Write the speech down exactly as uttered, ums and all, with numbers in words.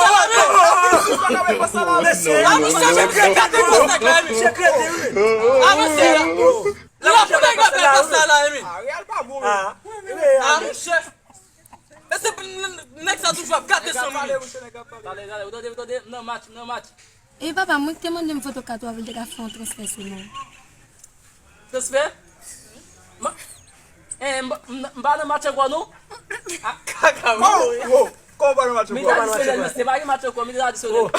sa la, men. Mesye, a, misye, se kredi, se kredi, wi. A, mesye, la. Lè w ap fè nèg la fè sa la, men. A, Real pa bon, wi. A, mesye. Mesye, nèg sa toujou ap gate san minit. Tande, tande, ou tande, ou tande, nan match, nan match. E papa, mwen ki te mande m foto kat ou avè l te ka fè yon transfè sou mwen. Transfè? Ma- Eh, m pa- m pa nan match ankò, non? Ah, kaka, wi. Kòman w pa nan match ankò? Medam, tradisyonèl, mesye, pa gen match ankò, medam, tradisyonèl.